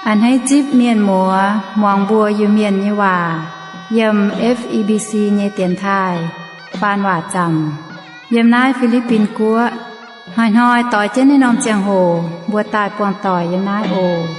A'hneiv zipv mienh muoz muangx mbuo Iu-Mienh nyei waac yiem F E B C nyei dienx taaih faan waac zaamc yiem naaiv Fi^li^bin Guoqv. Hnoi-hnoi doix jienv naaiv norm ziangh hoc mbuo daaih buangh doic yiem naaiv oc.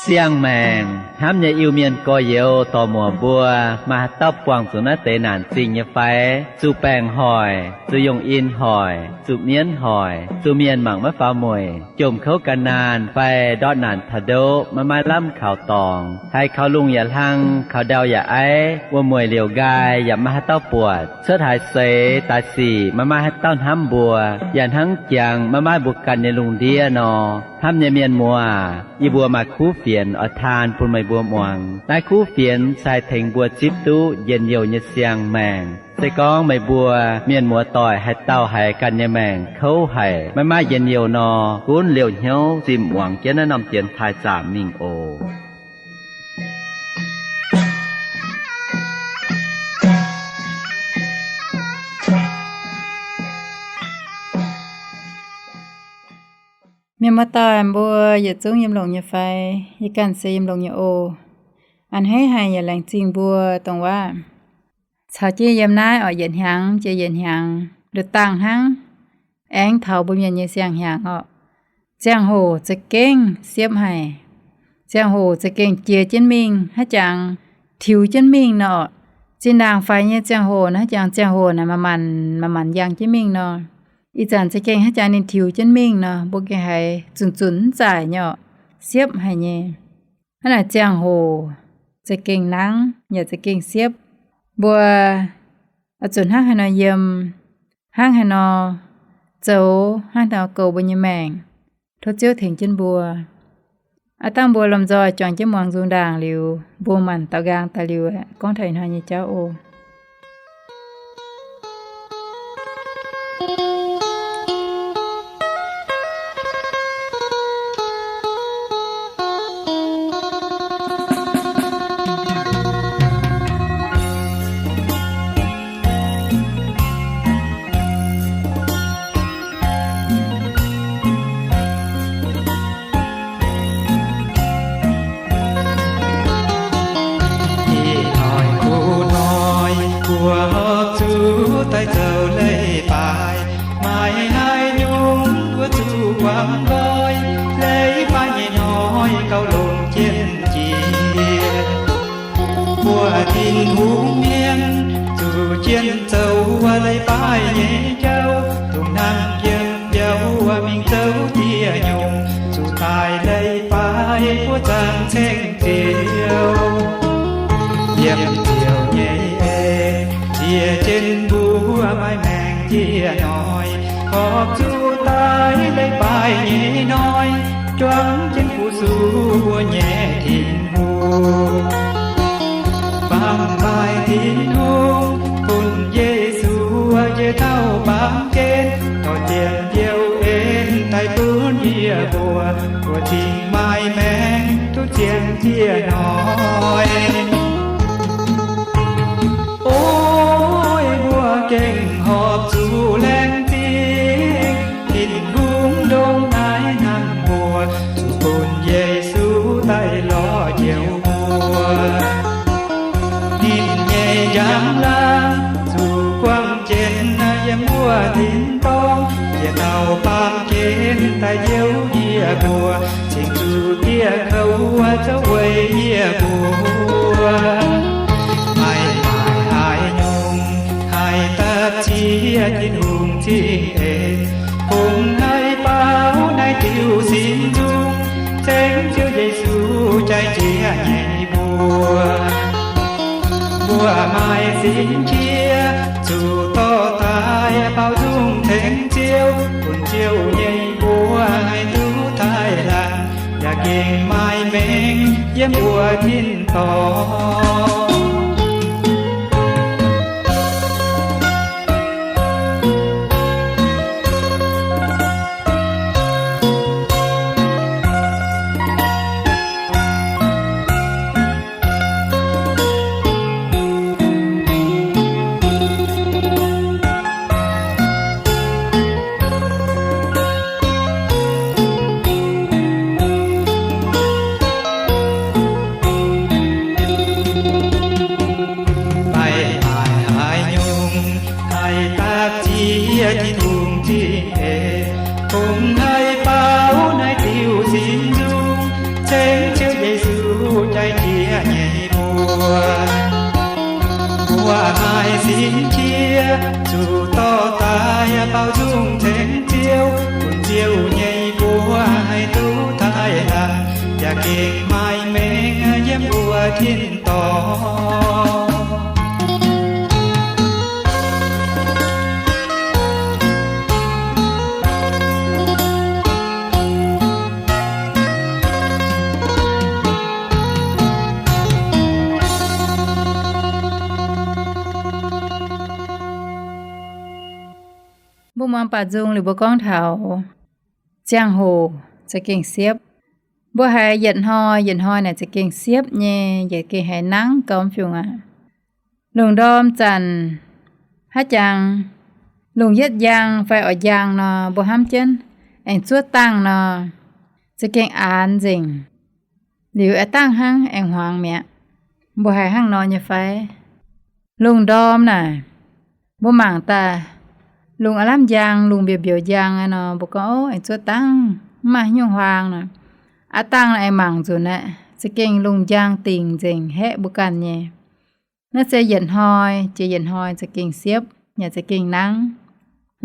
Siang-maengc hnamv nyei Iu-Mienh gorx-youz dorc-muoc mbuo, maaih haaix dauh buangh zuqc naaiv deix naanc zingh nyei fai? Zuqc baengc hoic, zuqc yungh in hoic, zuqc mienv hoic, zuqc mienh mangc maiv faaux mueic, jomc kouv gan naanh fai ndortv naanc taux ndoqv maiv maaih lamh kaux dorngx, haiz kaux lungh yaac hlang, kaux ndau yaac aiv, wuom-mueic liouc nqaai yaac maiv maaih haaix dauh buatc, cuotv haaix seix daaih sic maiv maaih haaix dauh hnamv mbuo, yaac hnangv jangx maiv maaih mbuo ganh nyei lungh ndiev nor. Hnamv nyei mienh muoz, yie mbuo maaih kuv fienx oix taan bun meih mbuo muangx. Naaiv kuv fienx se haih tengx mbuo zipv duqv njien-youh nyei siang-maengc. Se gorngv meih mbuo mienh muoz doic haaix dauh haiz ganh nyei maengc kouv haic, maiv maaih njien-youh nor, gunv liouh hnyouv zinh muangx jienv naaiv norm dienx taaih zaamc mingh oc. Mienh muoz-doic mbuo yietc zungv yiem longx nyei fai? Yie ganh se yiem longx nyei oc. A'hneiv haic yaac laengz zingh mbuo dongh waac caux jienv yiem naaiv oc, yietc hnyangx jiex yietc hnyangx, nduqc dangh hnangv, aengx taux mbuo mienh nyei siang-hnyangx oc. Ziangh hoc za'gengh siepv haic. Ziangh hoc za'gengh jiex jienv mingh hnangv jangx, tiux jienv mingh nor. Zinh ndaangc faix nyei ziangh hoc hnangv jangx, ziangh hoc naaic manc-manc, manc-manc yangh jienv mingh nor. Ih zanc za'gengh hnangv jangx ninh tiux jienv mingh nor, mbuo gengh haiz zunc-zunc mv zaaic nyei oc, siepv haic nyei. Hnangv naaic ziangh hoc za'gengh nangv yaac za'gengh siepv. Mbuo oix zuqc hnangv haaix nor yiem, hnangv haaix nor zoux, hnangv haaix nor goux mbuo nyei maengc. Tov Ziouv tengx jienv mbuo. Aav dangh mbuo lomh nzoih juangc jienv muangx nzung ndaangc liuz, mbuo maanc daux nqaang daaih liuz aeqv, gorngv taux ih hnoi nyei jauv oc. Ih hnoi kuv hnoi mbuo horpc zuqc daaih zoux leiz-baaix, maaih haaix nyungc mbuo zuqc guangc nqoi. Leiz-baaix nyei hnoi gauh longc jienv jiex, mbuo Tin-Hungh mienh zuqc jienv zoux leiz-baaix nyei jauv, dongh hnamv yiem jauv mingh zoux dieh nyungc, zuqc daaih leiz-baaix mbuo zaangc ceng Ziouv. Yiem Ziouv nyei en, ziex jienv mbuo maaih maengc njiec hnoi, horpc zuqc daaih leiz-baaix nyei hnoi, juangc jienv fu-sux mbuo nyei Tin-Hungh. Baamh maiv Tin-Hungh bun Yesu njiec taux baamh gen, dorh njien-youh en daaih bun yie mbuo, mbuo cingx maaih maengc duqv ziangh njiec hnoi. O, mbuo gengh horpc zuqc laengz zingh Tin-Hungh ndongc naaiv hnamv mbuo, zuqc bun Yesu daaih lorz njoux mbuo. Ninh nyei njang-laangc zuqc buangh jienv yiem mbuo tin-dorngh, njiec taux baamh gen daaih njoux yie mbuo, cingx zuqc dieh kouv zouv weic yie mbuo. Maiv maaih haaix nyungc haih dapv ziex Tin-Hungh cing-en, kungx haih baaux naaiv diuh sin nzung, ceng Ziouv Yesu jaaix jiex nyei mbuo. Mbuo maaih sin-qiex zuqc dorh daaih baaux nzung ceng Ziouv, bun Ziouv nyei mbuox haih duqv taaih laanh, yaac gengh maaih mengh yiem mbuo tin-dorngh. Baaux naaiv diuh sin nzung, ceng Ziouv Yesu jai jiex nyei mbuo. Mbuo maaih sin qiex zuqc dorh daaih baaux nzung ceng Ziouv, bun Ziouv nyei mbuox haih duqv taaih laanh, yaac gengh maaih mengh yiem mbuo tin-dorngh. Mbuo muangx baaux nzung liuz mbuo gorngv taux ziangh hoc za'gengh siepv. Mbuo haiz yietc hnoi yietc hnoi naaic za'gengh siepv nyei, yaac gengh haiz nangv gauh mv fiungc aqv. Lungh ndorm zanc haaix jangx lungh yietv njang fai oix njang nor, mbuo hnamv jienv aengx zuov dangh nor, za'gengh aanx nzengc. Liuz a'dangh hnangv aengx hmuangx mi'aqv. Mbuo haiz hnangv nor nyei fai? Lungh ndorm naaic, mbuo mangc daaih lungh aav lamh njang, lungh mbiouh mbiouh njang aqv nor, mbuo gorngv, Ov, aengx zuov dangh, mv maaih haaix nyungc huaang nor. A'dangh aengx mangc nzunc aqv, za'gengh lungh njang dingc nzengc haeqv mbuo ganh nyei. Naaiv se yietc hnoi jiex yietc hnoi za'gengh siepv, yaac za'gengh nangv.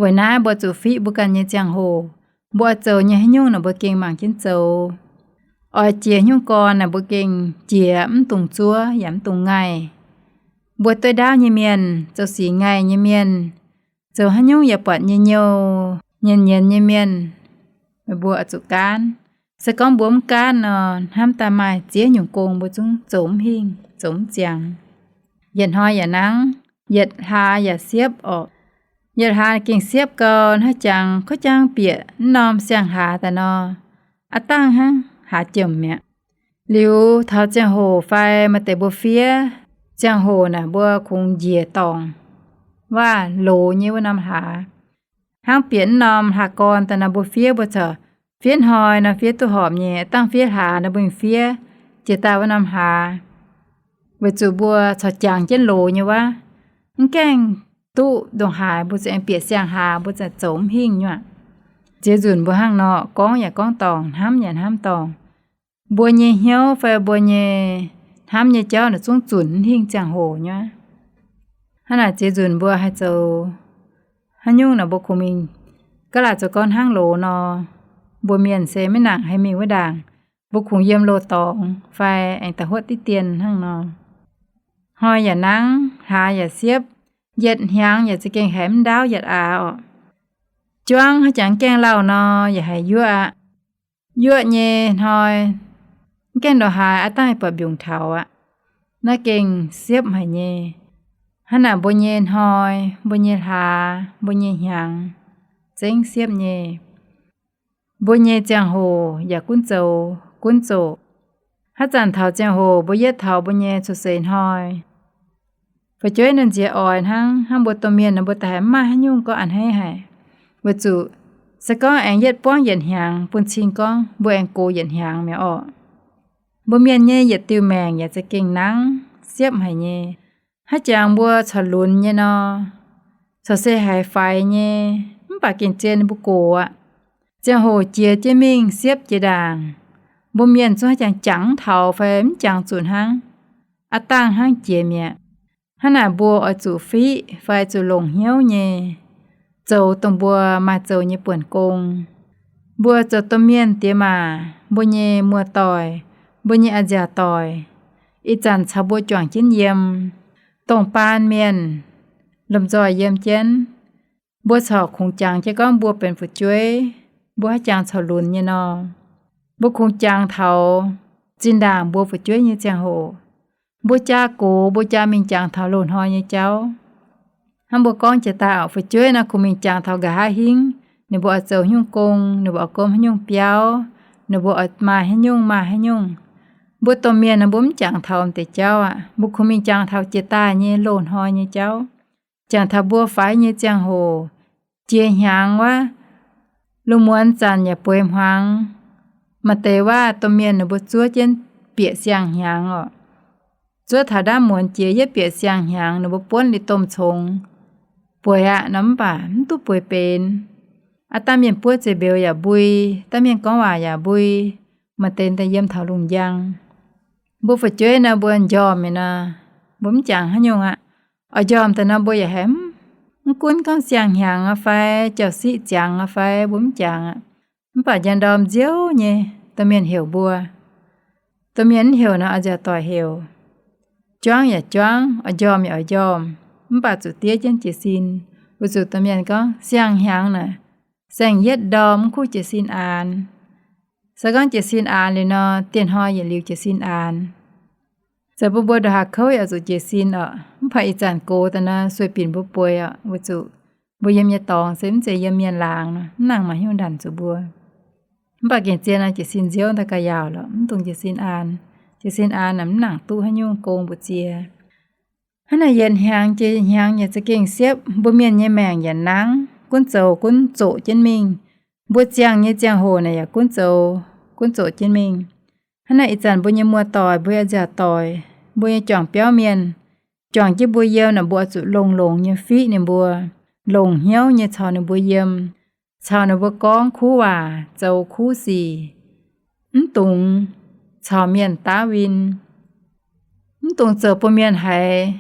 Weic naaiv mbuo zuqc fiqv mbuo ganh nyei ziangh hoc. Mbuo oix zoux nyei haaix nyungc naaic mbuo gengh mangc jienv zoux. Oix jiex haaix nyungc gorn naaic mbuo gengh jiex, mv dungx zuov yaac mv dungx ngaih. Mbuo dueiv ndaauv nyei mienh, zoux sic ngaih nyei mienh, zoux haaix nyungc yaac buatc nyei nyouh nyienz nyienz nyei mienh, meih mbuo oix zuqc gaanv. Se gorngv mbuo mv gaanv nor, hnamv daaih maaih ziex nyungc gong mbuo zungv zoux mv hingh, zoux mv ziangx. Yietc hnoi yaac nangv, yietc hlaax yaac siepv orqc. Yietc hlaax gengh siepv gau, hnangv jangx kov jangv bieqc mv norm siang-hlaax daaih nor, a'dangh hnangv hlaax jomc mi'aqv. Liuz taux ziangh hoc fai maaih deix mbuo fiev ziangh hoc naaic, mbuo kungx njiec dorngc waac-loz nyei wuov norm hlaax. Hnangv bieqc mv norm hlaax-gorn daaih nor, mbuo fiev, mbuo corc fiev hnoi nor fiev duqv horpc nyei, dangh fiev hlaax nor mbuo fiev jiex daaih wuov norm hlaax. Weic zuqc mbuo corc jangx jienv loz nyei waac, mv gaengh duqv ndongc haaix mbuo za'gengh bieqc siang-hlaax, mbuo za'gengh zoux mv hingh nyuoqc. Ziex nzunc mbuo hnangv nor gorngv yaac gorngv dorngc, hnamv yaac hnamv dorngc. Mbuo nyei hnyouv fai mbuo nyei hnamv nyei jauv naaic zungv zunc mv hingh ziangh hoc nyuoqc. Hnangv naaic ziex nzunc mbuo haih zoux haaix nyungc naaic mbuo kungx mingh gaav laaic zoux gorngv hnangv loz nor, mbuo mienh se maiv nangc haih mingh wuov ndaangc. Mbuo kungx yiem loz-dorngx fai aengx daaih huotv diqv dien hnangv nor. Hnoi yaac nangv, hlaax yaac siepv, yietc hnyangx yaac za'gengh haiz mv ndaauv yietc aax orqc. Juangv haaix jangx gaengh lauh nor yaac haiz yuoqv aqv. Yuoqv nyei hnoi, mv gaengh ndongc haaix a'dangh buatc mbiungc taux aqv. Naaiv gengh siepv haic nyei. Hnangv naaic mbuo nyei hnoi, mbuo nyei hlaax, mbuo nyei hnyangx, zengv siepv nyei. Mbuo nyei ziangh hoc yaac gunv zoux gunv zoqc. Haaix zanc taux ziangh hoc mbuo yietv taux mbuo nyei cuotv seix hnoi, fu'jueiv nor nziex oix hnangv, hnangv mbuo domh mienh nor mbuo da'haiz mv maaih haaix nyungc gorngv a'hneiv haic. Weic zuqc se gorngv aengx yietv buangv yietc hnyangx bun cing gorngv mbuo aengx gox yietc hnyangx mi'aqv orqc. Mbuo mienh nyei yietc diuh maengc yaac za'gengh nangv siepv haic nyei. Haaix jangx mbuo corc lunx nyei nor, corc se haiz faix nyei, mv baac gengh zien mbuo gox aqv. Ziangh hoc jiex jienv mingh siepv jiex ndaangc, mbuo mienh zungv haaix jangx jangx mv taux fai mv jangx zuqc hnangv, a'dangh hnangv jiex mi'aqv. Hnangv naaic mbuo oix zuqc fiqv fai zuqc longc hnyouv nyei zoux dongh mbuo maaih zoux nyei buonc gong. Mbuo zoux domh mienh diex maac, mbuo nyei muoz-doic, mbuo nyei a'nziaauc doic, ih zanc caux mbuo juangc jienv yiem, dongh baan mienh lomh nzoih yiem jienv, mbuo corc kungx jangx jienv gorngv mbuo benx fu'jueiv, mbuo haaix jangx corc lunx nyei nor, mbuo kungx jangx taux zinh ndaangc mbuo fu'jueiv nyei ziangh hoc. Mbuo jaa gox, mbuo jaa mingh jangx taux loz-hnoi nyei jauv. Hnangv mbuo gorngv jiex daaih, fu'jueiv nor kungx mingh jangx taux nqa'haav hingv, ninh mbuo oix zoux haaix nyungc gong, ninh mbuo oix gomv haaix nyungc biauv, ninh mbuo oix maaih haaix nyungc maaih haaix nyungc. Mbuo domh mienh nor mbuo mv jangx taux deix jauv aqv. Mbuo kungx mingh jangx taux jiex daaih nyei loz-hnoi nyei jauv, jangx taux mbuo faix nyei ziangh hoc, jiex hnyangx wuov, lungh muonz zanc yaac bueix hmuangx. Maaih deix waac domh mienh ninh mbuo zuov jienv bieqc siang hnyangx orqc. Zuov taux ndaamv muonz jiex yietv bieqc siang hnyangx, ninh mbuo buonv li domh congx bueix aqv nor, mv baac mv duqv bueix benx. Aav dangh mienh buov zeiv-mbeux yaac mbui, dangh mienh gorngv waac yaac mbui, maaih deix daaih yiem taux lungh njang. Mbuo fu'jueiv nor mbuo njormh mi'aqv nor, mbuo mv jangx haaix nyungc aqv. Oix njormh daaih nor mbuo yaac haiz mv gunv gorngv siang-hnyangx aqv fai jauv-siqv ziangx aqv fai mbuo mv jangx aqv. Mv baac njang ndorm nziouv nyei, domh mienh heuc mbuo, domh mienh mv heuc nor oix nziaauc doic heuc. Juangv yaac juangv, oix njormh yaac oix njormh, mv baac zuqc diev jienv jiez sin, weic zuqc domh mienh gorngv siang-hnyangx naaic saeng-yietv ndorm mv kuv jiez sin aanx. Se gorngv jiez sin aanx liuz nor, dieh hnoi yietc liuz jiez sin aanx. Zoux bun mbuo ndongc haaix kouv yaac zuqc jiez sin orqc. Mv baac ih zanc gox daaih nor sueih binc mbuo bueix orqc, weic zuqc mbuo yiem nyei dorngx se mv zeiz yiem mienh laangz nor, mv nangc maaih haaix nyungc ndanc zuqc mbuo. Mv baac gengh zien nor jiez sin nziouv daaih ga'yaauc lorqc, mv dungx jiez sin aanx. Jiez sin aanx naaic mv nangc duqv haaix nyungc gong mbu'ziex. Hnangv naaic yietc hnyangx jiex hnyangx yaac za'gengh siepv, mbuo mienh nyei maengc yaac nangv, gunv zoux gunv zoqc jienv mingh. Mbuo ziangh nyei ziangh hoc naaic yaac gunv zoux gunv zoqc jienv mingh. Hnangv naaic ih zanc mbuo nyei muoz-doic, mbuo nyei nziaauc doic, mbuo nyei juangc biauv mienh, juangc jienv mbuo yiem naaic, mbuo oix zuqc longx-longx nyei fiqv ninh mbuo, longc hnyouv nyei caux ninh mbuo yiem, caux ninh mbuo gorngv kuv waac, zoux kuv sic. Mv dungx caux mienh daav win. Mv dungx zoux bun mienh haiz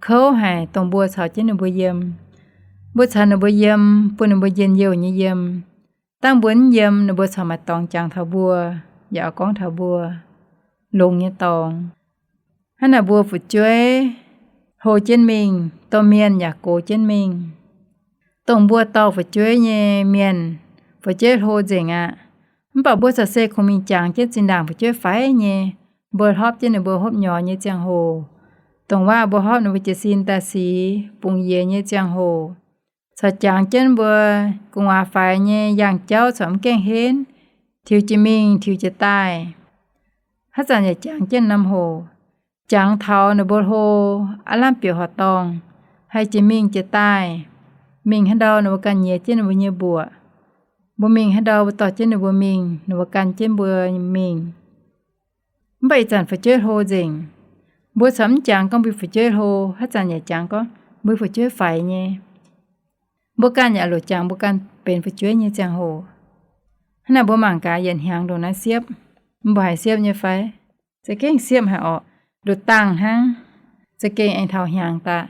kouv haic dongh mbuo caux jienv ninh mbuo yiem. Mbuo caux ninh mbuo yiem, bun ninh mbuo njien-youh nyei yiem. Dangh mbuo mv yiem, ninh mbuo corc maaih dorngx jangx taux mbuo, yaac oix gorngv taux mbuo longx nyei dorngx. Hnangv naaic mbuo fu'jueiv hlo jienv mingh, domh mienh yaac gox jienv mingh. Dongh mbuo dorh fu'jueiv nyei mienh, fu'jueiv hlo nzengc aqv. Mv baac mbuo corc se kungx mingh jangx jienv zinh ndaangc fu'jueiv faix nyei, mbuo hlopv jienv ninh mbuo hopv nyorx nyei ziangh hoc, dongh waac mbuo hopv ninh mbuo jiez sin daaih sic bungx yiez nyei ziangh hoc, corc jangx jienv mbuo gu'nguaaz faix nyei yangh jauv corc mv gaengh henv, tiux jiex mingh tiux jiex daaih. Haaix zanc yaac jangx jienv norm hoc, jangx taux ninh mbuo hlo, aav lamh bieqc horqc dorngh, haih jiex mingh jiex daaih. Mingh haaix ndau ninh mbuo ganh nyiex jienv ninh mbuo nyei mbuoqc. Mbuo mingh haaix ndau mbuo dorh jienv ninh mbuo mingh, ninh mbuo gan jienv mbuo mingh. Mv baac ih zanc fu'jueiv hlo nzengc. Mbuo corc mv jangx gorngv mbuo fu'jueiv hlo, haaix zanc yaac jangx gorngv mbuo fu'jueiv faix nyei. Mbuo ganh yaac loc jangx mbuo ganh benx fu'jueiv nyei ziangh hoc. Hnangv naaic mbuo mangc gaax yietc hnyangx ndongc naaiv siepv, mbuo haiz siepv nyei fai? Za'gengh siepv haic orqc. Nduqc dangh hnangv, za'gengh aengx taux hnyangx daaih.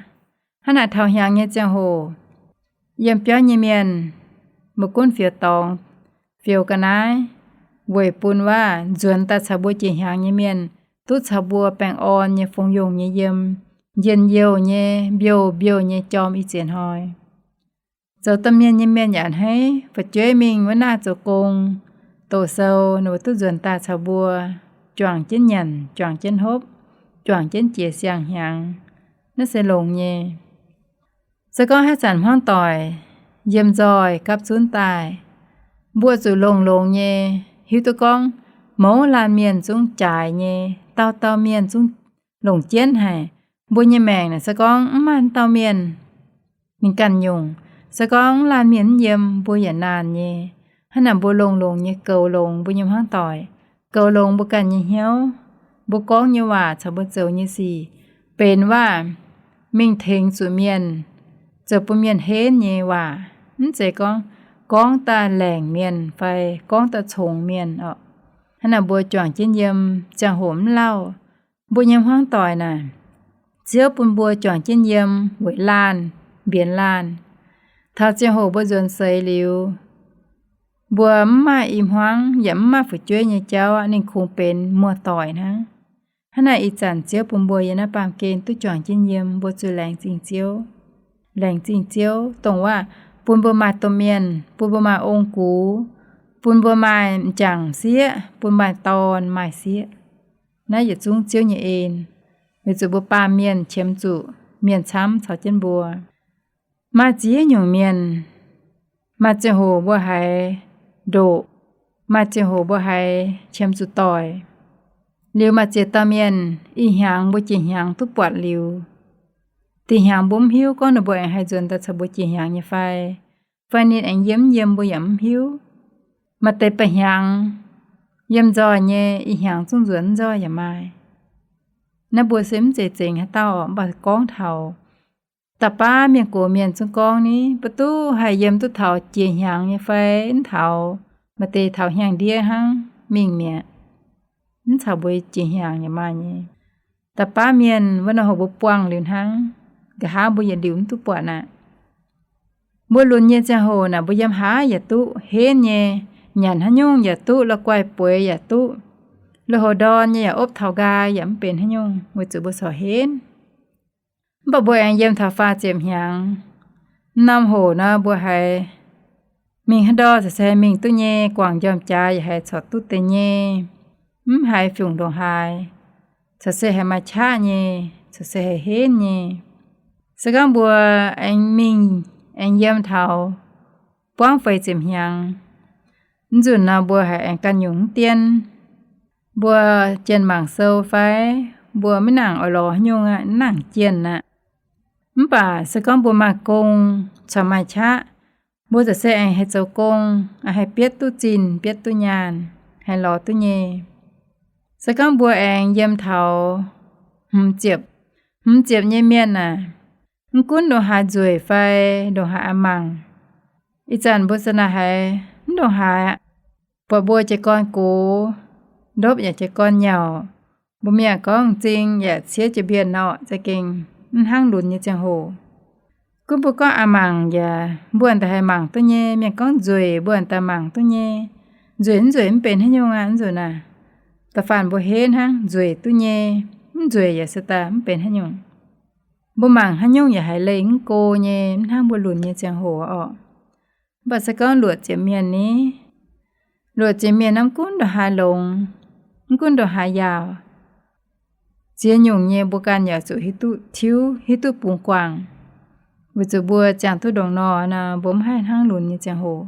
Hnangv naaic taux hnyangx nyei ziangh hoc, yiem biauv nyei mienh, mbuo gunv fioux dorngx, fioux ga'naaiv, weic bun waac nzuonx daaih caux mbuo jiex hnyangx nyei mienh duqv caux mbuo baengh orn nyei fongc yongh nyei yiem, njien-youh nyei, mbiouh mbiouh nyei jorm ih ziex hnoi. Zoux domh mienh nyei mienh yaac hneiv, fu'jueiv mingh wuov naaiv zoux gong, doqc sou, ninh mbuo duqv nzuonx daaih caux mbuo juangc jienv nyanc, juangc jienv hopv, juangc jienv jiex siang-hnyangx. Naaiv se longx nyei. Se gorngv haaix zanc hmuangv doic yiem nzoih gapv zunv daaih, mbuo zuqc longx-longx nyei hiuv duqv gorngv mouz laanh mienh zungv jaaix nyei, dauh dauh mienh zungv longc jienv haic. Mbuo nyei maengc naaic se gorngv mv maaih dauh mienh ninh ganh nyungc, se gorngv laanh mienh mv yiem mbuo yaac naanh nyei. Hnangv naaic mbuo longx-longx nyei goux longx mbuo nyei hmuangv doic, goux longx mbuo ganh nyei hnyouv, mbuo gorngv nyei waac caux mbuo zoux nyei sic, benx waac mingh tengx zuqc mienh, zoux bun mienh henv nyei waac. Mv zeiz gorngv gorngv daaih laengc mienh fai gorngv daaih congx mienh orqc. Hnangv naaic mbuo juangc jienv yiem ziangh hoc mv lauh. Mbuo nyei hmuangv doic naaic, Ziouv bun mbuo juangc jienv yiem weic laanh, mbienx laanh. Taux ziangh hoc mbuo nzuonx seix liuz, mbuo mv maaih i hmuangv yaac mv maaih fu'jueiv nyei jauv, ninh kungx benx muoz-doic hnangv. Hnangv naaic ih zanc Ziouv bun mbuo yiem naaiv baamh gen duqv juangc jienv yiem, mbuo zuqc laengz zingh Ziouv. Laengz zingh Ziouv dongh waac bun mbuo maaih domh mienh, bun mbuo maaih ong-gux, bun mbuo maaih m'jangc sieqv, bun maaih dorn maaih sieqv. Naaiv yietc zungv Ziouv nyei en, weic zuqc mbuo baamh mienh qiemx zuqc mienh camv caux jienv mbuo. Maaih ziex nyungc mienh, maaih ziangh hoc mbuo haiz ndoqc, maaih ziangh hoc mbuo haiz qiemx zuqc doic. Liuz maaih ziex dauh mienh, ih hnyangx mbuo jiex hnyangx duqv buatc liuz, dih hnyangx mbuo mv hiuv gorngv ninh mbuo aengx haih nzuonx daaih caux mbuo jiex hnyangx nyei fai, fai ninh aengx yiem mv yiem mbuo yaac mv hiuv. Maaih deix ba'hnyangx yiem nzoih nyei, ih hnyangx zungv nzuonx nzoih yaac maaih. Naaiv mbuo se mv zeiz zengx haaix dauh orqc, mv baac gorngv taux Da'baav mienh gox mienh zungv gorngv ni, mbuo duqv haih yiem duqv taux jiex hnyangx nyei fai mv taux, maaih deix taux hnyangx-ndiev hnangv mingh mi'aqv. Mv caux mbuo jiex hnyangx yaac maaih nyei. Da'baav mienh wuov norm hoc mbuo buangh liuz hnangv, nqa'haav mbuo yietc liuz mv duqv buatc aqv. Mbuo lunx nyei ziangh hoc naaic mbuo yiem haaix yaac duqv henv nyei, nyanc haaix nyungc yaac duqv, la'guaih bueix yaac duqv, lui-houx ndorn nyei yaac opv taux nqaai yaac mv benx haaix nyungc weic zuqc mbuo corc henv. Mv baac mbuo aengx yiem taux faah ziepc hnyangx, norm hoc nor mbuo haiz mingh haaix ndorm corc se mingh duqv nyei, guangc njormh jaax yaac haiz corc duqv deix nyei, mv haiz fiungc ndongc haaix, corc se haiz maaih qaqv nyei, corc se haiz henv nyei. Se gorngv mbuo aengx mingh aengx yiem taux buangv feix ziepc hnyangx, mv nzunc nor mbuo haiz aengx ganh nyungc mv dien. Mbuo jienh mangc sou fai mbuo maiv nangc oix lorz haaix nyungc aqv, mv nangc jienh aqv. Mv baac se gorngv mbuo maaih gong, corc maaih qaqv, mbuo corc se aengx haih zoux gong, haih bietv duqv zinh, bietv duqv nyaanh, haih lorz duqv nyei. Se gorngv mbuo aengx yiem taux hmz ziepc, hmz ziepc nyei mienh aah, mv gunv ndongc haaix nzueic fai ndongc haaix aqc mangc, ih zanc mbuo se naaic haiz mv ndongc haaix aqv. Buatc mbuo jiez gorn gox, ndopv yaac jiez gorn nyauc, mbuo mienh gorngv m'zing yaac ciev jiez mbienc norqc, za'gengh mv hnangv lunx nyei ziangh hoc. Gunv mbuo gorngv aqc mangc yaac mbuo daaih haih mangc duqv nyei. Mienh gorngv nzueic, mbuo daaih mangc duqv nyei. Nzueic mv nzueic mv benx haaix nyungc aqv. Nzunc naaic, da'faanh mbuo henv hnangv, nzueic duqv nyei. Mv nzueic yaac se daaih mv benx haaix nyungc. Mbuo mangc haaix nyungc yaac haiz leih mv go nyei, mv hnangv mbuo lunx nyei ziangh hoc orqc. Mv baac se gorngv luoqc ziepc mienh ni, luoqc ziepc mienh mv gunv ndongc haaix longx, mv gunv ndongc haaix yaauc, ziex nyungc nyei mbuo ganh yaac zuqc hiuv duqv tiuv, hiuv duqv bungx guangc. Weic zuqc mbuo ziangh duqv ndongc nor nor, mbuo mv haih hnangv lunx nyei ziangh hoc.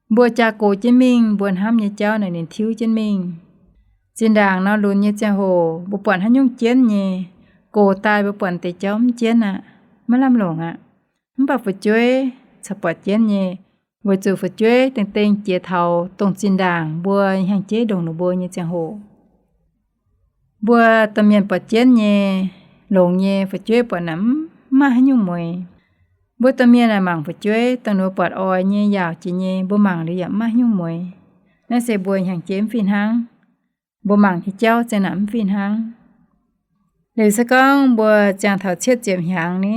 Mbuo jaa gox jienv mingh, mbuo hnamv nyei jauv naaic ninh tiuv jienv mingh. Zinh ndaangc nor lunx nyei ziangh hoc mbuo buatc haaix nyungc jienv nyei, gox daaih mbuo buatc deix jauv mv jienv aqv, maiv lamh longc aqv. Mv baac fu'jueiv corc buatc jienv nyei, weic zuqc fu'jueiv dengh dengh jiex taux dongh zinh ndaangc mbuo hnyangx-jeiv ndongc ninh mbuo nyei ziangh hoc. Mbuo domh mienh buatc jienv nyei, longx nyei, fu'jueiv buatc naaic mv maaih haaix nyungc mueiz. Mbuo domh mienh aah, mangc fu'jueiv dongh ninh mbuo buatc oix nyei, yaauc jiex nyei, mbuo mangc liuz yaac mv maaih haaix nyungc mueiz. Naaiv se mbuo hnyangx-jeiv mv fih hnangv. Mbuo mangc nyei jauv za'naaic mv fih hnangv. Liuz se gorngv mbuo ziangh taux cietv ziepc hnyangx ni,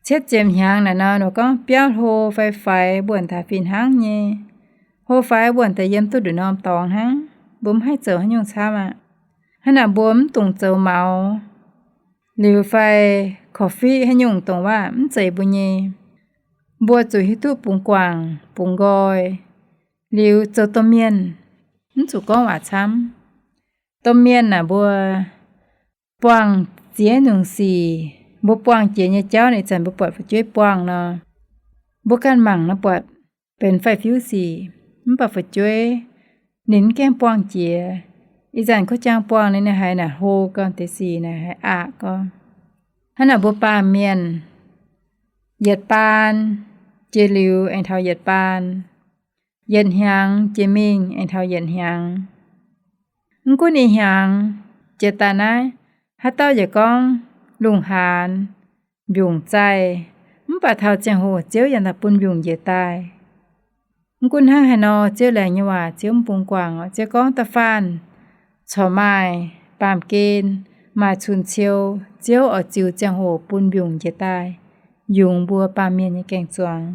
cietv ziepc hnyangx naaic nor, ninh gorngv biauv hlo fai faix mbuo daaih fih hnangv nyei. Hlo faix mbuo daaih yiem duqv nduqc norm dorngx hnangv, mbuo mv haih zoux haaix nyungc camv aqv. Hnangv naaic mbuo mv dungx zoux maux liuz fai korv-fiqv haaix nyungc dongh waac mv zeiz mbuo nyei. Mbuo zuqc hiuv duqv bungx guangc, bungx nqoi, liuz zoux domh mienh mv zuqc gorngv waac camv. Domh mienh naaic mbuo buangh ziex nyungc sic, mbuo buangh jiex nyei jauv naaic, ih zanc mbuo buatc fu'jueiv buangh nor, mbuo ganh mangc nor buatc benx faix-fiuv sic. Mv baac fu'jueiv ninh mv gaengh buangh jiex. Ih zanc kuv jaang buangh ninh, ninh haiz naaic hlo gau, deix sic naaic haiz aqc gau. Hnangv naaic mbuo baamh mienh yietc baan jiex liuz aengx taux yietc baan, yietc hnyangx jiex mingh aengx taux yietc hnyangx. Mv gunv ih hnyangx jiex daaih naaiv, haaix dauh yaac gorngv lungh haanz, mbiungc zaih, mv baac taux ziangh hoc Ziouv yaac daaih bun mbiungc njiec daaih. Mv gunv hnangv haaix nor, Ziouv laengz nyei waac Ziouv mv bungx guangc. Ziouv gorngv da'faanh corc maaih baamh gen, maaih cun-ciou, Ziouv oix ziux ziangh hoc bun mbiungc njiec daaih, yungz mbuo baamh mienh nyei gaeng-zuangx.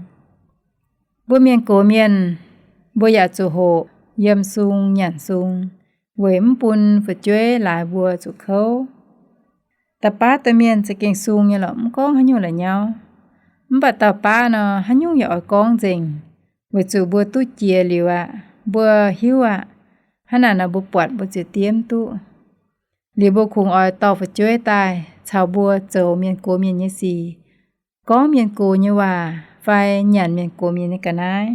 Mbuo mienh gox mienh, mbuo yaac zuqc hoqc yiem sung nyanc sung, weic mv bun fu'jueiv laaix mbuo zuqc kouv. Da'baav domh mienh za'gengh sung nyei lorqc, mv gorngv haaix nyungc la'nyauv. Mv baac dauh baav nor, haaix nyungc yaac oix gorngv nzengc, weic zuqc mbuo duqv jiex liuz aqv, mbuo hiuv aqv. Hnangv naaic nor mbuo buatc mbuo ziouc diev mv duqv. Liuz mbuo kungx oix dorh fu'jueiv daaih caux mbuo zoux mienh gox mienh nyei sic, gorngv mienh gox nyei waac fai nyanc mienh gox mienh nyei ga'naaiv.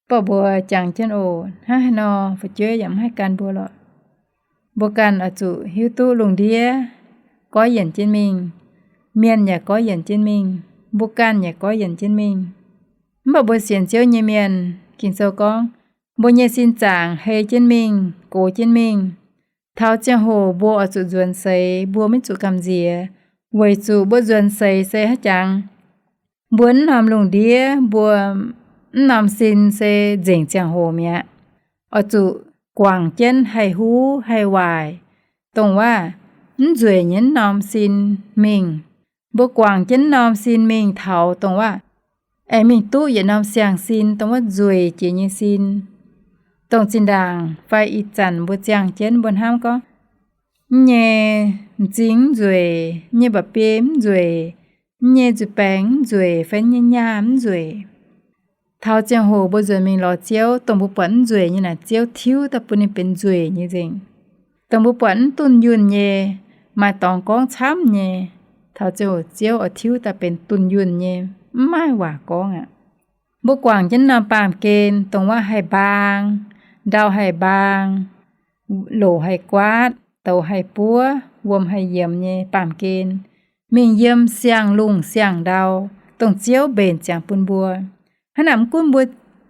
Mv baac mbuo jangx jienv oc, hnangv haaix nor fu'jueiv yaac mv haih gan mbuo lorqc. Mbuo ganh oix zuqc hiuv duqv lungh ndiev goiv yienc jienv mingh, mienh yaac goiv yienc jienv mingh, mbuo ganh yaac goiv yienc jienv mingh. Mv baac mbuo sienx Ziouv nyei mienh, Ging-Sou gorngv, mbuo nyei sin zaangc hei jienv mingh, gox jienv mingh. Taux ziangh hoc mbuo oix zuqc nzuonx seix, mbuo maiv zuqc gamh nziex. Weic zuqc mbuo nzuonx seix se haaix jangx, mbuo mv norm lungh ndiev, mbuo mv norm sin se nzengc ziangh hoc mi'aqv. Oix zuqc guangc jienv haih huv haih waaic, dongh waac mv nzueic nyei mv norm sin mingh. Mbuo guangc jienv mv norm sin mingh taux dongh waac aengx mingh duqv yietc norm siang-sin, dongh waac nzueic jiex nyei sin. Dongh zinh ndaangc fai ih zanc mbuo ziangh jienv mbuo hnamv gorngv, mv nyei m'zing mv nzueic, mv nyei mba'biei mv nzueic, mv nyei nzuih baengx mv nzueic, fai mv nyei nyaah mv nzueic. Taux ziangh hoc mbuo nzuonx mingh lorz Ziouv, dongh mbuo buatc mv nzueic nyei naaic, Ziouv tiuv daaih bun ninh benx nzueic nyei nzengc. Dongh mbuo buatc mv dunh yunh nyei, maaih dorngx gorngv camv nyei, taux ziangh hoc Ziouv oix tiuv daaih benx dunh yunh nyei, mv maaih waac gorngv aqv. Mbuo guangc jienv norm baamh gen, dongh waac haih mbaang, ndau haih mbaang, loc haih guaatv, douz haih buov, wuom haih yiemx nyei baamh gen, mingh yiem siang-lungh siang-ndau, dongh Ziouv mbenc ziangx bun mbuo. Hnangv naaic mv gunv mbuo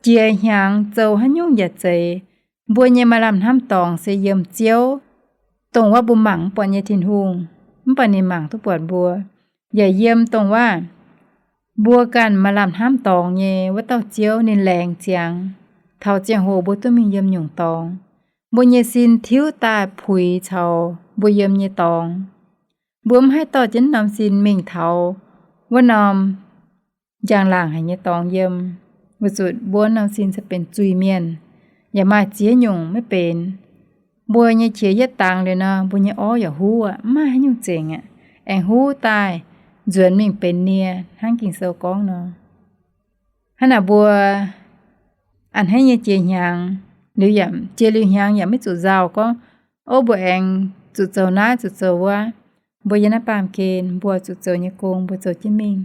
jiex hnyangx zoux haaix nyungc yaac zeiz, mbuo nyei maaih lamh hnamv dorngx se yiem Ziouv, dongh waac mbuo mangc mv buatc nyei Tin-Hungh, mv baac ninh mangc duqv buatc mbuo. Yaac yiem dongh waac mbuo ganh maaih lamh hnamv dorngx nyei wuov dauh Ziouv ninh laengz ziangx, taux ziangh hoc mbuo duqv mingh yiem nyungc dorngx. Mbuo nyei sin tiuv daaih puix caux mbuo yiem nyei dorngx. Mbuo mv haih dorh jienv norm sin mingh taux wuov norm njang-laangc haic nyei dorngx yiem, weic zuqc mbuo norm sin se benx zuiz-mienh, yaac maaih ziex nyungc maiv benx. Mbuo nyei qiex yietv dangx liuz nor, mbuo nyei orv yaac huv aqv, mv maaih haaix nyungc zengc aqv, aengx huv daaih nzuonx mingh benx nie, hnangv Ging-Sou gorngv nor. Hnangv naaic mbuo a'hneiv nyei jiex hnyangx, liuz yaac jiex liuz hnyangx yaac maiv zuqc nzauh gorngv, ov, mbuo aengx zuqc zoux naaiv zuqc zoux wuov. Mbuo yiem naaiv baamh gen mbuo zuqc zoux nyei gong mbuo zoux jienv mingh.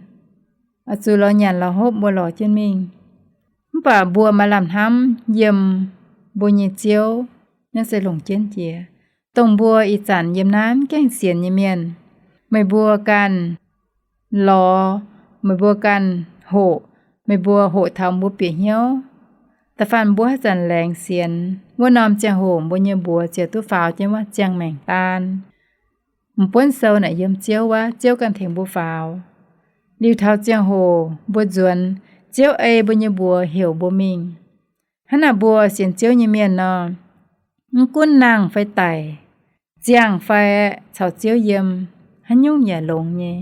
Oix zuqc lorz nyanc lorz hopv mbuo lorz jienv mingh. Mv baac mbuo maaih lamh hnamv yiem mbuo nyei Ziouv, naaiv se longc jienv jiex. Dongh mbuo ih zanc yiem naaiv mv gaengh sienx nyei mienh, meih mbuo ganh lorz, meih mbuo ganh hoqc, meih mbuo hoqc taux mbuo bieqc hnyouv. Da'faanh mbuo haaix zanc laengz sienx, wuov norm ziangh hoc mbuo nyei mbuox ziouc duqv faaux jienv wuov ziangh maengc daan. M'buonv sou naaic yiem Ziouv wuov, Ziouv ganh tengx mbuo faaux. Liuz taux ziangh hoc mbuo nzuonx, Ziouv ei mbuo nyei mbuox heuc mbuo mingh. Hnangv naaic mbuo sienx Ziouv nyei mienh nor, mv gunv nangh fai daic, ziangh fai aeqv, caux Ziouv yiem, haaix nyungc yaac longx nyei.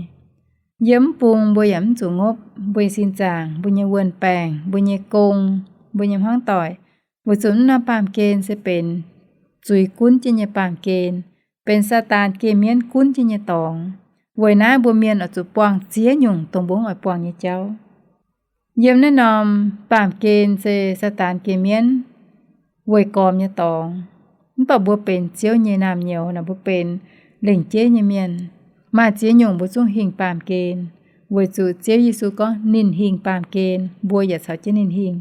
Yiem mv bung mbuo yaac mv zuqc ngopv, mbuo nyei sin zaangc, mbuo nyei wuon-baengc, mbuo nyei gong, mbuo nyei hmuangv doic, weic zuqc mv norm baamh gen se benx zuiz gunv jienv nyei baamh gen, benx Saadaan geh mienv gunv jienv nyei dorngx. Weic naaiv mbuo mienh oix zuqc buangh ziex nyungc dongh mbuo mv oix buangh nyei jauv. Yiem naaiv norm baamh gen se Saadaan geh mienv weic gormx nyei dorngx. Mv baac mbuo benx Ziouv nyei naamh nyouz naaic, mbuo benx lengc jeiv nyei mienh. Maaih ziex nyungc mbuo zungv hingh baamh gen, weic zuqc Ziouv Yesu gorngv ninh hingh baamh gen, mbuo yaac caux jienv ninh hingh.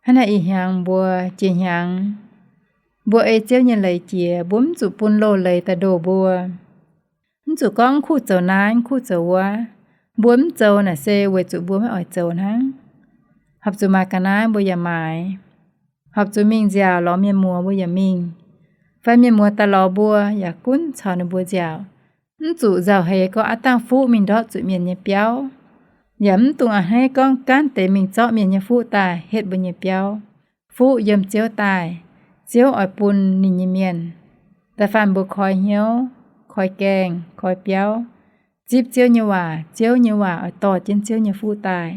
Hnangv naaic ih hnyangx mbuo jiex hnyangx, mbuo ei Ziouv nyei leiz jiex, mbuo mv zuqc bun loz-leiz daaih ndoh mbuo. Mv zuqc gorngv kuv zoux naaiv, kuv zoux wuov. Mbuo mv zoux naaic se weic zuqc mbuo maiv oix zoux hnangv. Horpc zuqc maaiz ga'naaiv mbuo yaac maaiz. Horpc zuqc mingh nziaauc lorz mienh muoz mbuo yaac mingh. Fai mienh muoz daaih lorz mbuo yaac gunv caux ninh mbuo nziaauc. Mv zuqc nzauh heix gorngv aav dangh fuqv mingh ndortv zuqc mienh nyei biauv, yaac mv dungx a'hneiv gorngv gaanv deix mingh zorqv mienh nyei fuqv daaih hietv mbuo nyei biauv. Fuqv yiem Ziouv daaih, Ziouv oix bun ninh nyei mienh. Da'faanh mbuo koi hnyouv, koi gaengh, koi biauv, zipv Ziouv nyei waac, Ziouv nyei waac oix dorh jienv Ziouv nyei fuqv daaih.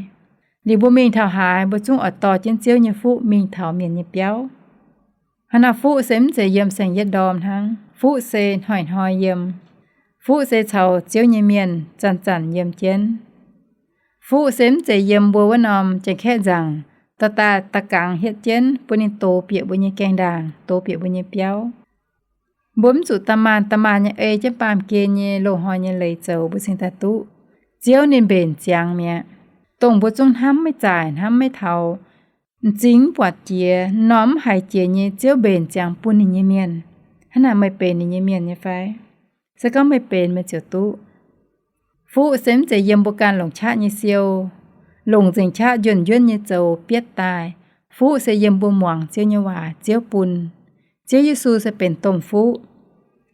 Liuz mbuo mingh taux haaix, mbuo zungv oix dorh jienv Ziouv nyei fuqv mingh taux mienh nyei biauv. Hnangv naaic fuqv se mv zeiz yiem saeng-yietv ndorm hnangv. Fuqv se hnoi-hnoi yiem. Fuqv se caux Ziouv nyei mienh zanc-zanc yiem jienv. Fuqv se mv zeiz yiem mbuo wuov norm janx-kaeqv nzaangc, dorh daaih da'gangx hietv jienv bun ninh dox bieqc mbuo nyei gaengh ndaangc, dox bieqc mbuo nyei biauv. Mbuo mv zuqc da'maanh da'maanh nyei ei jienv baamh gen nyei loz-hnoi nyei leiz zoux mbuo cingx daaih duqv. Ziouv ninh mbenc ziangx mi'aqv. Dongh mbuo zungv hnamv maiv zaaic, hnamv maiv taux, m'zing mv buatc jiex, m'normh mv haiz jiex nyei, Ziouv mbenc ziangx bun ninh nyei mienh. Hnangv naaic meih benx ninh nyei mienh nyei fai? Se gorngv meih benx, meih ziouc duqv. Fuqv se mv zeiz yiem mbuo ganh longc qaqv nyei siou, longc nzengc qaqv njuonv-njuonv nyei zoux bietv daaih. Fuqv se yiem mbuo muangx Ziouv nyei waac, Ziouv bun. Ziouv Yesu se benx domh fuqv.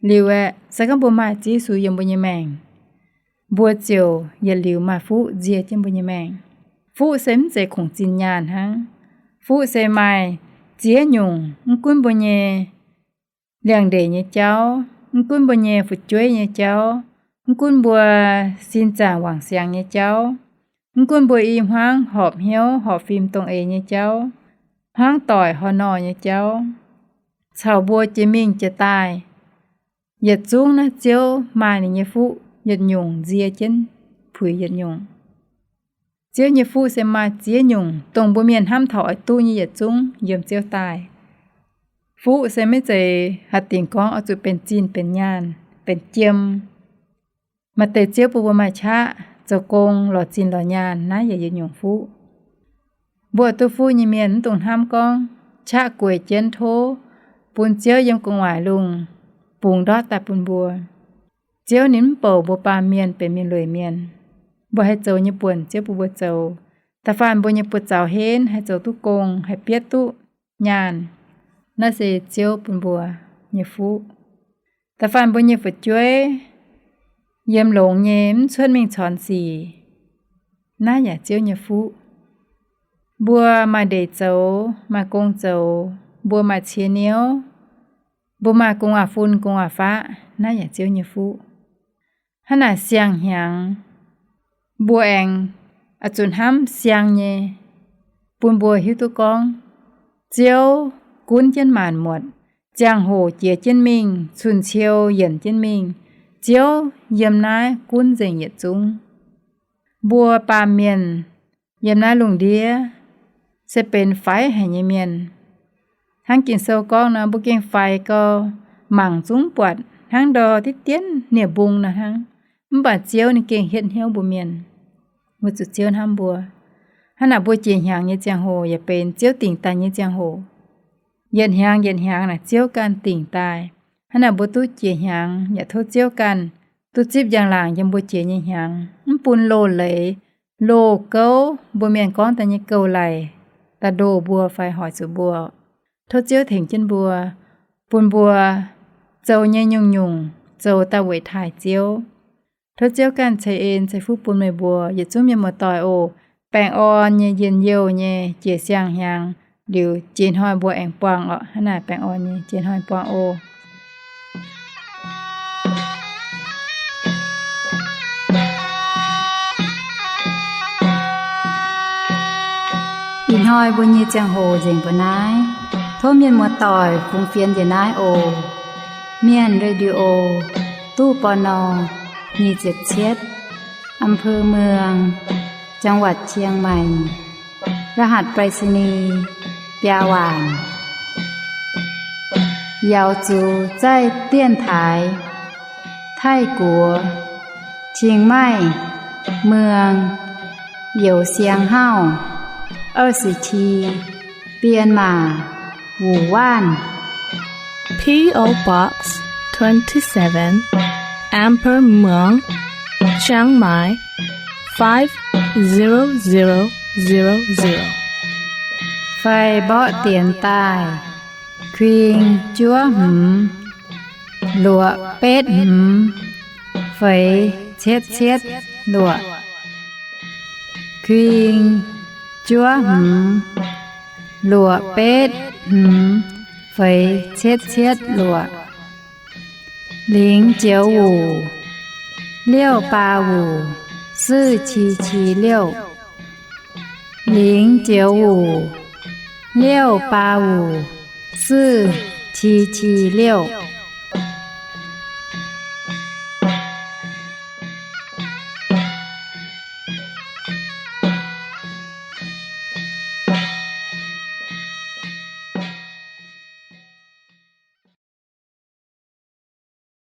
Liuz aeqv, se gorngv mbuo maaih Ziouv Yesu yiem mbuo nyei maengc, mbuo ziouc yietc liuz maaih fuqv nzie jienv mbuo nyei maengc. Fuqv se mv zeiz kungx zinh nyaanh hnangv. Fuqv se maaih ziex nyungc, mv gunv mbuo nyei liangx-ndeic nyei jauv, mv gunv mbuo nyei fu'jueiv nyei jauv, mv gunv mbuo sin zaangc wangc siangx nyei jauv, mv gunv mbuo i hmuangv horpc hnyouv horpc fim dongh eix nyei jauv, hmuangv doic horh nor nyei jauv, caux mbuo jiex mingh jiex daaih, yietc zungv naaiv Ziouv maaih ninh nyei fuqv yietc nyungc nzie jienv puix yietc nyungc. Ziouv nyei fuqv se maaih ziex nyungc, dongh mbuo mienh hnamv taux oix duqv nyei yietc zungv yiem Ziouv daaih. Fuqv se maiv zeiz haaix dingc gorngv oix zuqc benx zinh benx nyaanh benx jiem. Maaih deix Ziouv bun mbuo maaih qaqv zoux gong lorz zinh lorz nyaanh, naaiv yaac yietc nyungc fuqv. Mbuo oix duqv fuqv nyei mienh mv dungx hnamv gorngv qaqv gueic jienv tov bun Ziouv yiem gu'nguaaic lungh bungx ndortv daaih bun mbuo. Ziouv ninh mv bouc mbuo baamh mienh benx mienh lueic mienh. Mbuo haih zoux nyei buonc Ziouv bun mbuo zoux. Da'faanh mbuo nyei buoz-zaux henv haih zoux duqv gong, haih bietv duqv nyaanh, naaiv se Ziouv bun mbuo nyei fuqv. Da'faanh mbuo nyei fu'jueiv yiem longx nyei mv cuotv mingh cornx sic, naaiv yaac Ziouv nyei fuqv. Mbuo maaih ndeic zoux, maaih gong zoux, mbuo maaih cie niouv, mbuo maaih gu'nguaaz-fun gu'nguaaz-faqv, naaiv yaac Ziouv nyei fuqv. Hnangv naaic siang-hnyangx mbuo aengx oix zuqc hnamv siang nyei, bun mbuo hiuv duqv gorngv Ziouv gunv jienv maanc muotc. Ziangh hoc jiex jienv mingh, cun-ciou yienc jienv mingh, Ziouv yiem naaiv gunv nzengc yietc zungv. Mbuo baamh mienh yiem naaiv lungh ndiev se benx faix haic nyei mienh. Hnangv Ging-Sou gorngv nor, mbuo gengh faix gau, mangc zungv buatc hnangv ndor diqv dienv nie-mbung nor hnangv. Mv baac Ziouv ninh gengh hietv hnyouv mbuo mienh. Mbuo zuqc Ziouv hnamv mbuo. Hnangv naaic mbuo jiex hnyangx nyei ziangh hoc yaac benx Ziouv dingc daaih nyei ziangh hoc. Yietc hnyangx yietc hnyangx naaic Ziouv ganh dingc daaih. Hnangv naaic mbuo duqv jiex hnyangx yaac tov Ziouv ganh duqv zipv njang-laangc yiem mbuo jiex nyei hnyangx, mv bun loz-leiz, loz-gouv, mbuo mienh gorngv daaih nyei gouv-laic, daaih ndoh mbuo fai hoic zuqc mbuo. Tov Ziouv tengx jienv mbuo, bun mbuo zoux nyei nyungc-nyungc zoux daaih weic taaih Ziouv. Tov Ziouv ganh ceix en ceix fuqv bun meih mbuo yietc zungv mienh muoz-doic oc. Baengh orn nyei njien-youh nyei jiex siang-hnyangx liuz, jiex hnoi mbuo aengx buangh oc. Hnangv naaic baengh orn nyei jiex hnoi buangh oc. Ih hnoi mbuo nyei ziangh hoc nzengc mbuo naaiv. Tov mienh muoz-doic fungx fienx njiec naaiv oc. Mienh Radio, ตู้ ปณ. nyic ziepc cietv, อำเภอเมือง จังหวัดเชียงใหม่ รหัสไปรษณีย์ biaa waanc. 瑶族在电台 Taiv-Guoqv, Chiang Mai, Muang, Youh Siang Hauv, 二十七, Bienh Maac, Wuonh Waanv. P O Box twenty-seven, Amber Muang, Chiang Mai, five zero zero zero zero. Fai mborqv dienx daaih, kuing juov hmz, luoqc betv hmz, feix cietv cietv luoqc. Kuing juov hmz, luoqc betv hmz, feix cietv cietv luoqc. 零九五六八五四七七六。 零九五六八五四七七六。